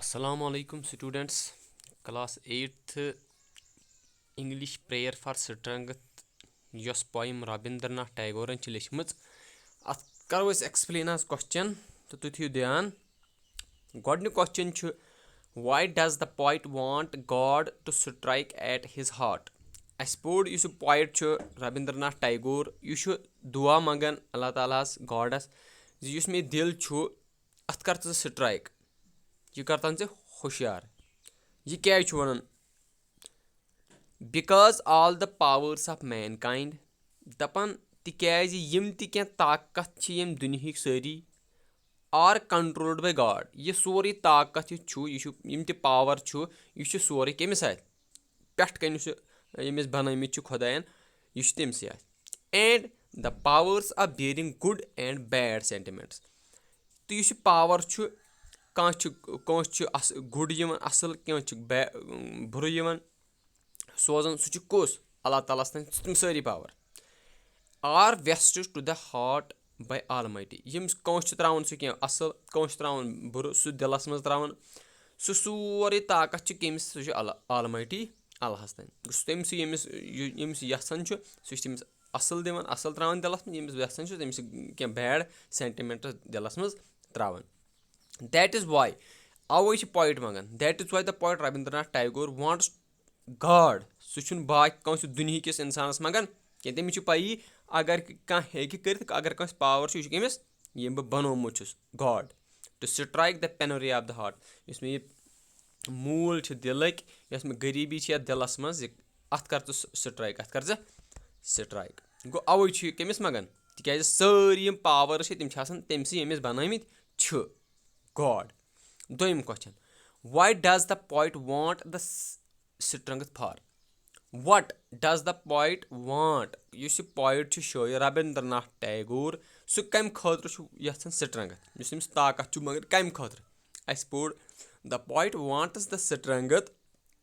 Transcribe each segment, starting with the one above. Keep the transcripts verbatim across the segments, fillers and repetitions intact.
السلام علیکم students، class eighth English Prayer for Strength، یۄس poem رابندر ناتھ ٹیگورن چھِ لیچھمٕژ، اتھ کرو أسۍ explain آز question، تہٕ تُہۍ تھٲیِو دھیان۔ گۄڈٕنیُک question چھُ، why does the poet want God to strike at his heart؟ اسہِ پوٚر یُس یہِ poet چھُ رابندر ناتھ ٹیگور، یہِ چھُ دُعا منٛگان اللہ تعالیٰ ہس، گاڈس، زِ یُس مےٚ دِل چھُ، اتھ کر ژٕ strike، یہِ کر تن ژٕ ہوشیار۔ یہِ کیازِ چھُ ونان؟ Because all the powers of mankind، دپان، تِکیازِ یِم تہِ کینٛہہ طاقت چھِ ییٚمہِ دُنیہٕکۍ سٲری، are controlled by God، یہِ سورُے طاقت یُس چھُ، یہِ چھُ، یِم تہِ power چھُ، یہِ چھُ سورُے کٔمِس اتھِ؟ پٮ۪ٹھ کَنہِ یُس یہِ ییٚمِس بَنٲومٕتۍ چھِ خۄدایَن، یہِ چھُ تٔمۍ سٕے اَتھِ۔ And the powers of bearing good and bad sentiments، تہٕ یُس یہِ power چھُ، کانٛہہ چھُ، کٲنٛسہِ چھُ اَص-، good یِوان اَصٕل، کٲنٛسہِ چھُ بے-، بُرٕ یِوان سوزان، سُہ چھُ کُس؟ اللہ تعالیٰ ہَس تام چھِ تِم سٲری power۔ Are vested to the heart by Almighty، ییٚمِس کٲنٛسہِ چھُ ترٛاوان سُہ کینٛہہ اَصٕل، کٲنٛسہِ چھُ ترٛاوان بُرٕ، سُہ دِلَس منٛز ترٛاوان، سُہ سورُے طاقت چھُ کٔمِس؟ سُہ چھُ اللہ، Almighty، اللہَس تام۔ سُہ تٔمۍ سُہ ییٚمِس یہِ-، ییٚمِس یَژھان چھُ، سُہ چھُ تٔمِس اَصٕل دِوان، اَصٕل ترٛاوان دِلَس منٛز، ییٚمِس یَژھان چھُ، تٔمِس چھِ کینٛہہ bad sentiments دِلَس منٛز ترٛاوان۔ That is why، اَوَے چھِ poet منٛگان، that is why the poet Rabindranath Tagore wants God، سُہ چھُنہٕ باقٕے کٲنٛسہِ دُنہِکِس اِنسانَس منٛگان کینٛہہ۔ تٔمِس چھِ پَیی، اگر کانٛہہ ہیٚکہِ کٔرِتھ، اگر کٲنٛسہِ power چھُ، یہِ چھُ کٔمِس؟ ییٚمۍ بہٕ بَنومُت چھُس، God، to strike the penury of the heart، یُس مےٚ یہِ موٗل چھِ دِلٕکۍ، یۄس مےٚ غریٖبی چھِ یَتھ دِلَس منٛز، یہِ، اَتھ کر ژٕ strike، اَتھ کر ژٕ strike۔ گوٚو، اَوَے چھُ یہِ کٔمِس منٛگان؟ تِکیٛازِ سٲری یِم power چھِ، تِم چھِ آسان تٔمۍ سٕے، ییٚمِس بَنٲومٕتۍ چھِ God۔ دوٚیِم question، why does the poet want the s-، strength for؟ What does the poet want؟ یُس یہِ poet چھُ، شٲعر رابندر ناتھ ٹیگور، سُہ کَمہِ خٲطرٕ چھُ یَژھان strength؟ یُس أمِس طاقت چھُ، مگر کَمہِ خٲطرٕ؟ اَسہِ پوٚر، the poet wants the strength،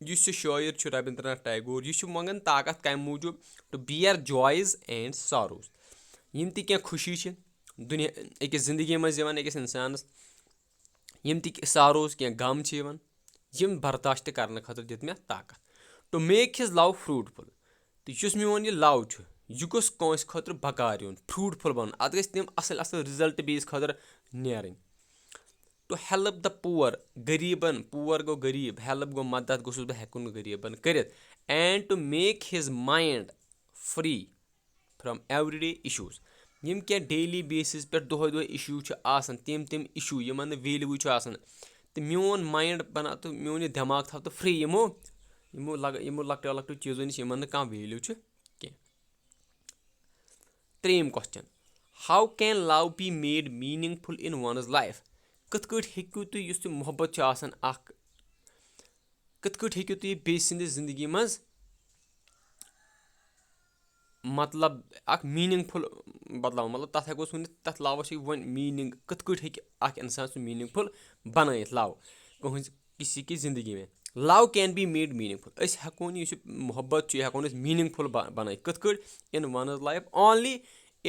یُس یہِ شٲعر چھُ رابندر ناتھ ٹیگور، یہِ چھُ منٛگان طاقت کَمہِ موٗجوٗب؟ To bear joys and sorrows، یِم تہِ کینٛہہ خوشی چھِ دُنیا، أکِس زندگی منٛز یِوان أکِس اِنسانَس، یِم تہِ sorrows، کینٛہہ غم چھِ یِوان، یِم برداشت تہِ کرنہٕ خٲطرٕ دیُت مےٚ طاقت۔ To make his love fruitful، تہٕ یُس میون یہِ love چھُ، یہِ گوٚژھ کٲنٛسہِ خٲطرٕ بکار یُن، fruitful بنُن، اتھ گژھِ تِم اصل اصل result بیٚیِس خٲطرٕ نیرٕنۍ۔ To help the poor، غریٖبن، poor گوٚو غریٖب، help گوٚو مدد، گوٚژھُس بہٕ ہٮ۪کُن غریٖبن کٔرِتھ۔ And to make his mind free from everyday issues، یِم کینٛہہ daily basis پٮ۪ٹھ دۄہے دۄہے issue چھِ آسان، تِم تِم issue یِمن نہٕ value چھُ آسان، تہٕ میون mind بنا، تہٕ میون یہِ دٮ۪ماغ تھاو تہٕ free یِمو، یِمو لگ-، یِمو لۄکٹیو لۄکٹیو چیٖزو نِش، یِمن نہٕ کانٛہہ value چھُ کینٛہہ۔ ترٛیٚیِم question، how can love be made meaningful in one's life؟ کِتھ کٲٹھۍ ہیٚکِو تُہۍ، یُس تُہۍ محبت چھُ آسان اکھ، کِتھ کٲٹھۍ ہیٚکِو تُہۍ یہِ بیٚیہِ سٕنٛدِ زندگی منٛز، مطلب، اکھ meaningful بدلاوُن؟ مطلب، تتھ ہٮ۪کو أسۍ ؤنِتھ، تتھ love-س چھِ وۄنۍ meaning، کِتھ کٲٹھۍ ہیٚکہِ اکھ انسان سُہ meaningful بنٲیِتھ love کٕہٕنٛزِ کسی کی زندگی میں؟ Love can be made meaningful، أسۍ ہٮ۪کون یُس یہِ محبت چھُ، یہِ ہٮ۪کون أسۍ meaningful ب-، بنٲیِتھ۔ کِتھ کٲٹھۍ؟ In one's life only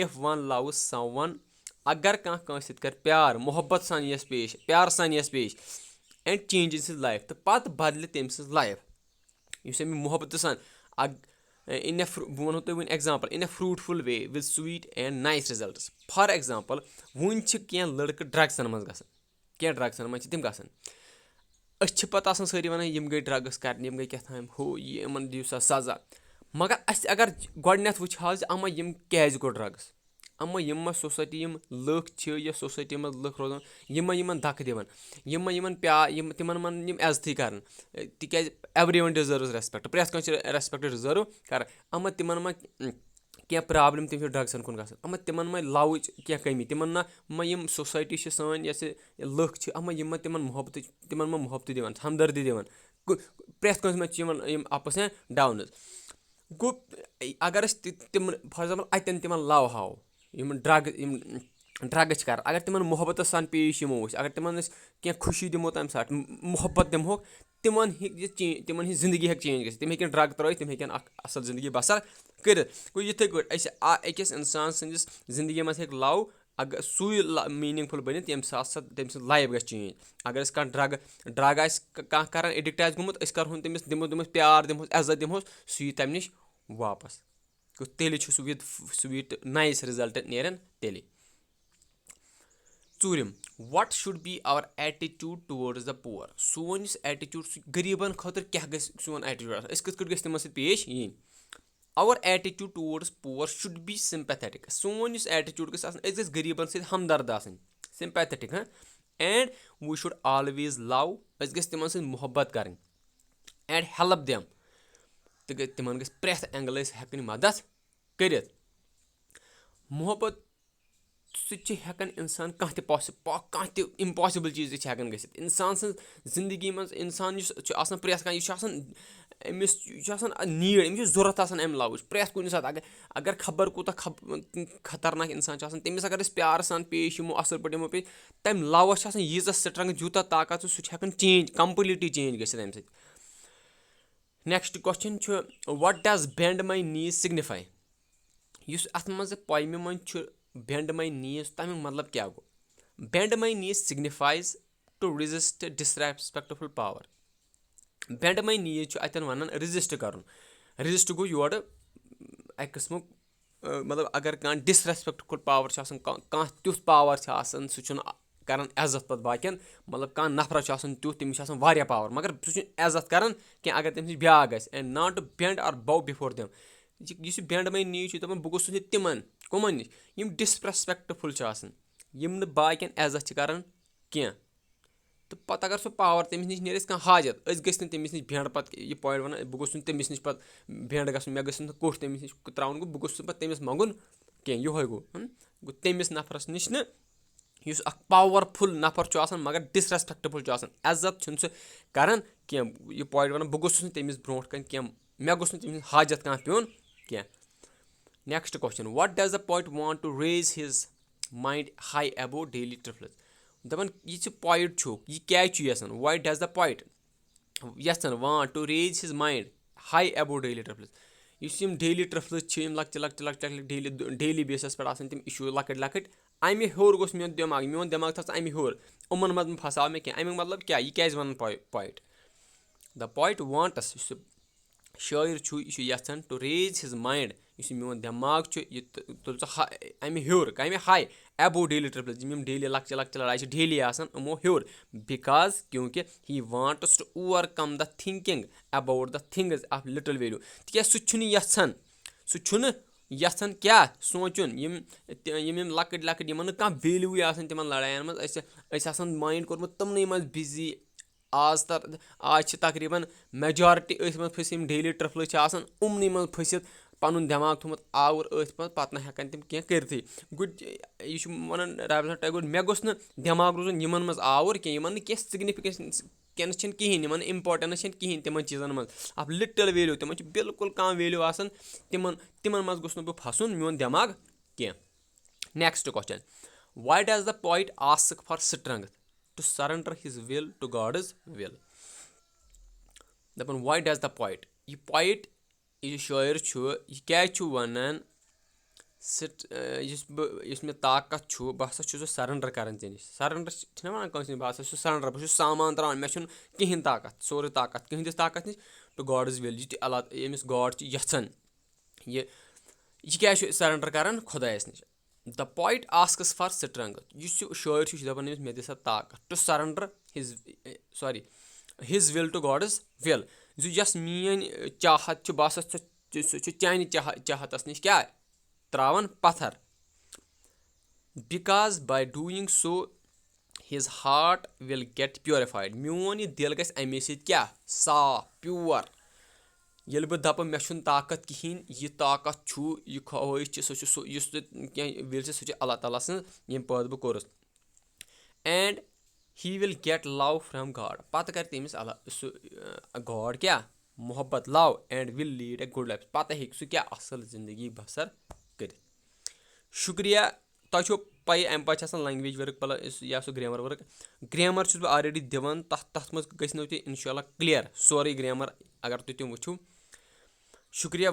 if one loves someone، اگر کانٛہہ کٲنٛسہِ سۭتۍ کرِ پیار، محبت سان یِیَس پیش، پیار سان یِیَس پیش، and changes his life، تہٕ پتہٕ بدلہِ تٔمۍ سٕنٛز life۔ یُس أمِس محبت سان اگ-، in a fru-، بہٕ وَنہو تۄہہِ وۄنۍ example، in a fruitful way with sweet and nice results۔ For example، وٕنۍ چھِ کینٛہہ لٔڑکہٕ drugs-ن منٛز گژھان، کینٛہہ drugs-ن منٛز چھِ تِم گژھان۔ أسۍ چھِ پَتہٕ آسان سٲری وَنان، یِم گٔے drugs کَرنہِ، یِم گٔے کیٛاہ تام ہُہ یہِ، یِمَن دِیِو سا سزا۔ مگر اَسہِ اگر گۄڈٕنٮ۪تھ وٕچھ حظ، اَما یِم کیٛازِ گوٚو drugs؟ اَما یِم ما society یِم لُکھ چھِ یا society منٛز لُکھ روزان، یِم ما یِمَن دَکہٕ دِوان، یِم ما یِمَن پیا-، یِم، تِمَن ما یِم عزتٕے کَران؟ تِکیٛازِ everyone deserves respect، پرٛٮ۪تھ کانٛہہ چھِ respect deserve کَران۔ اَما تِمَن ما کینٛہہ problem تِم چھِ drugs-ن کُن گژھان؟ اَما تِمَن ما love-ٕچ کینٛہہ کٔمی؟ تِمَن نا، ما یِم society چھِ سٲنۍ، یۄس یہِ لُکھ چھِ، اَما یِم ما تِمَن محبتٕچ، تِمَن ما محبتٕے دِوان، ہمدردی دِوان؟ کُ-، پرٛٮ۪تھ کٲنٛسہِ منٛز چھِ یِوان یِم ups and downs۔ گوٚو، اگر أسۍ تہِ-، تِم، for example، اَتٮ۪ن تِمَن love ہاوو، یِم drug، یِم drugs چھِ کَران، اگر تِمَن محبتَس سان پیش یِمو أسۍ، اگر تِمَن أسۍ کینٛہہ خوشی دِمو تَمہِ ساتہٕ، م-، محبت دِمہوکھ، تِمَن ہیٚکہِ یہِ چینج، تِمَن ہِنٛز زندگی ہٮ۪کہِ change گٔژھِتھ، تِم ہیٚکن drug ترٲوِتھ، تِم ہیٚکن اکھ اصل زندگی بسر کٔرِتھ۔ گوٚو، یِتھے پٲٹھۍ أسۍ آ-، أکِس انسان سٕنٛدِس زندگی منٛز ہیٚکہِ love اگر سُے meaningful بٔنِتھ، ییٚمہِ ساتہٕ سۄ تٔمۍ سٕنٛز life گژھِ change۔ اگر أسۍ کانٛہہ drug drug آسہِ ک- کانٛہہ کران، addict آسہِ گوٚمُت، أسۍ کرہون تٔمِس، دِمو تٔمِس پیار، دِمہوس عزت، دِمہوس، سُہ یی تَمہِ نِش واپس۔ گوٚو، تیٚلہِ چھُ sweet sweet nice result نیران تیٚلہِ۔ ژوٗرِم، what should be our attitude towards the poor؟ سون یُس attitude چھُ غریٖبن خٲطرٕ، کیٛاہ گژھِ سون attitude آسُن؟ أسۍ کِتھ کٲٹھۍ گژھِ تِمن سۭتۍ پیش یِنۍ؟ Our attitude towards poor should be sympathetic۔ سون یُس attitude گژھِ آسُن، أسۍ گژھِ غریٖبن سۭتۍ ہمدرد آسٕنۍ، sympathetic، ہاں۔ And we should always love، أسۍ گژھِ تِمن سۭتۍ محبت کرٕنۍ۔ And help them، تہٕ گٔے تِمن گژھِ پرٛٮ۪تھ angle أسۍ ہٮ۪کٕنۍ مدد کٔرِتھ۔ محبت سۭتۍ چھِ ہٮ۪کان اِنسان کانٛہہ تہِ پاسہِ-، پا-، کانٛہہ تہِ impossible چیٖز تہِ چھِ ہٮ۪کان گٔژھِتھ۔ اِنسان سٕنٛز زندگی منٛز، اِنسان یُس چھُ آسان، پرٛٮ۪تھ کانٛہہ، یہِ چھُ آسان، أمِس چھُ آسان need، أمِس چھُ ضوٚرَتھ آسان اَمہِ love-ٕچ۔ پرٛٮ۪تھ کُنہِ ساتہٕ اگر، اگر خبر کوٗتاہ خب-، خطرناک اِنسان چھُ آسان، تٔمِس اگر أسۍ پیارٕ سان پیش یِمو، اَصٕل پٲٹھۍ یِمو پیش، تَمہِ love-س چھِ آسان ییٖژاہ strength، یوٗتاہ طاقت، سُہ چھُ ہٮ۪کان change، completely change گٔژھِتھ اَمہِ سۭتۍ۔ Next question چھُ، what does bend my knees signify؟ یُس اَتھ منٛز poem منٛز چھُ bend my knees، تَمیُک مطلب کیٛاہ گوٚو؟ Bend my knees signifies to resist disrespectful power۔ Bend my knees چھُ اَتٮ۪ن وَنان resist کَرُن۔ Resist گوٚو یورٕ اَکہِ قٕسمُک، اَ، مطلب، اگر کانٛہہ disrespectful power چھُ آسان، کانٛہہ، کانٛہہ تیُتھ power چھُ آسان، سُہ چھُنہٕ کران عزت پتہٕ باقین۔ مطلب، کانٛہہ نفرا چھُ آسان تیُتھ، تٔمِس چھُ آسان واریاہ power، مگر سُہ چھُنہٕ عزت کران کینٛہہ اگر تٔمِس نِش بیٛاکھ گژھِ۔ And not to bend or bow before them۔ یہِ، یُس یہِ bend my knee چھُ دَپان، بہٕ گوٚژھُس نہٕ تِمن، کٕمن نِش؟ یِم disrespectful چھِ آسان، یِم نہٕ باقین عزت چھِ کران کینٛہہ۔ تہٕ پتہٕ اگر سُہ power تٔمِس نِش نیرِ اَسہِ کانٛہہ حاجت، أسۍ گٔژھۍ نہٕ تٔمِس نِش bend پتہٕ، یہِ point وَنان، بہٕ گوٚژھُس نہٕ تٔمِس نِش پتہٕ bend گژھُن، مےٚ گٔژھ نہٕ کوٚٹھ تٔمِس نِش ترٛاوُن، گوٚو، بہٕ گوٚژھُس نہٕ پتہٕ تٔمِس منٛگُن کینٛہہ۔ یِہوٚے گوٚو، ہُم، گوٚو، تٔمِس نفرس نِش نہٕ، یُس اکھ powerful نفر چھُ آسان مگر disrespectful چھُ آسان، عزت چھُنہٕ سُہ کران کینٛہہ۔ یہِ point وَنان، بہٕ گوٚژھُس نہٕ تٔمِس برونٛٹھ کَنہِ کینٛہہ، مےٚ گوٚژھ نہٕ تٔمِس حاجت کانٛہہ پیوٚن کینٛہہ۔ Next question، what does the poet want to raise his mind high above daily trifles؟ دَپان، یہِ ژٕ poet چھُکھ، یہِ کیٛازِ چھُ یَژھان؟ Why does the poet یَژھان، want to raise his mind high above daily trifles؟ یُس یِم daily trifles چھِ، یِم لۄکچہِ لۄکچہِ لۄکچہِ لۄکچہِ daily daily basis پٮ۪ٹھ آسان تِم issue لۄکٕٹۍ لۄکٕٹۍ، اَمہِ ہیوٚر گوٚژھ میون دٮ۪ماغ، میون دٮ۪ماغ تھاو ژٕ اَمہِ ہیوٚر، یِمَن منٛز مہٕ پھساو مےٚ کینٛہہ۔ اَمیُک مطلب کیٛاہ؟ یہِ کیٛازِ وَنان poet؟ The poet wants، یُس یہِ شٲعر چھُ، یہِ چھُ یَژھان to raise his mind، یُس یہِ میون دٮ۪ماغ چھُ، یہِ تُ-، تُل ژٕ ہا-، اَمہِ ہیوٚر، کَمہِ high؟ Above daily trifles، یِم یِم daily لۄکچہِ لۄکچہِ لڑایہِ چھِ، daily آسان، یِمو ہیوٚر۔ Because، کیونکہ he wants to overcome the thinking about the things of little value۔ تِکیٛازِ سُہ چھُنہٕ یَژھان، سُہ چھُنہٕ یَژھان کیٛاہ سونٛچُن، یِم تہِ-، یِم یِم لۄکٕٹۍ لۄکٕٹۍ، یِمَن نہٕ کانٛہہ value یی آسان تِمَن لڑایَن منٛز، أسۍ، أسۍ آسان mind کوٚرمُت تِمنٕے منٛز busy۔ آز تر-، آز چھِ تقریٖباً majority أتھۍ منٛز پھٔسۍ، یِم daily trifles چھِ آسان، یِمنٕے منٛز پھٔسِتھ پَنُن دٮ۪ماغ تھوٚمُت آوُر أتھۍ منٛز، پَتہٕ نہ ہٮ۪کان تِم کینٛہہ کٔرتھٕے۔ گُڈ، یہِ چھُ وَنان رابِنٛدرناتھ ٹیگور، مےٚ گوٚژھ نہٕ دٮ۪ماغ روزُن یِمَن منٛز آوُر کینٛہہ، یِمَن نہٕ کینٛہہ significance کینٛہہ چھَنہٕ کِہیٖنۍ، یِمَن نہٕ importance چھَنہٕ کِہیٖنۍ تِمَن چیٖزَن منٛز، of little value، تِمَن چھِ بالکل کانٛہہ value آسان، تِمَن، تِمَن منٛز گوٚژھ نہٕ بہٕ پھَسُن میون دٮ۪ماغ کینٛہہ۔ Next question، why does the poet ask for strength to surrender his will to God's will؟ دَپان، why does the poet، یہِ poet، یہِ شٲعر چھُ، یہِ کیٛازِ چھُ وَنان، سٹ-، یُس بہٕ، یُس مےٚ طاقت چھُ، بہٕ ہسا چھُس سُہ surrender کران ژےٚ نِش۔ Surrender چھِ، چھِنہ وَنان کٲنٛسہِ نِش، بہٕ ہسا چھُس surrender، بہٕ چھُس سامان ترٛاوان، مےٚ چھُنہٕ کِہیٖنۍ طاقت، سورُے طاقت، کِہیٖنۍ تہِ طاقت نِش، to God's will، یہِ تہِ اللہ، ییٚمِس God چھُ یَژھان۔ یہِ، یہِ کیٛازِ چھُ surrender کران خۄدایَس نِش؟ The poet asks for strength۔ یُس یہِ شٲعر چھُ، یہِ چھُ دَپان أمِس، مےٚ دِ سا طاقت۔ To surrender his، sorry، his will to God's will۔ زِ یۄس میٛٲنۍ چاہت چھِ، بہٕ ہسا چھُس، سُہ چھُ چانہِ چاہ-، چاہتَس نِش کیٛاہ ترٛاوان؟ پَتھر۔ Because by doing so, his heart will get purified۔ میون یہِ دِل گژھِ اَمے سۭتۍ کیٛاہ؟ صاف، pure۔ ییٚلہِ بہٕ دَپہٕ، مےٚ چھُنہٕ طاقت کِہیٖنۍ، یہِ طاقت چھُ، یہِ خٲہِش چھِ، سُہ چھُ سُہ، یُس تہِ کینٛہہ ویل چھِ، سُہ چھُ اللہ تعالیٰ سٕنٛز، ییٚمہِ پٲدٕ بہٕ کوٚرُس۔ And he will get love from God۔ پَتہٕ کَرِ تٔمِس اللہ، سُہ، اَ، God کیٛاہ؟ محبت، love، and will lead a good life۔ پَتہٕ ہیٚکہِ سُہ کیٛاہ؟ اَصٕل زندگی بسر کٔرِتھ۔ شُکریہ۔ تۄہہِ چھو پَیی، اَمہِ پَتہٕ چھِ آسان language work پَلَس یا سُہ grammar work۔ Grammar چھُس بہٕ already دِوان، تَتھ، تَتھ منٛز گٔژھۍ نہٕ تُہۍ اِنشاء اللہ clear سورُے grammar، اگر تُہۍ تِم وٕچھِو۔ شُکریہ،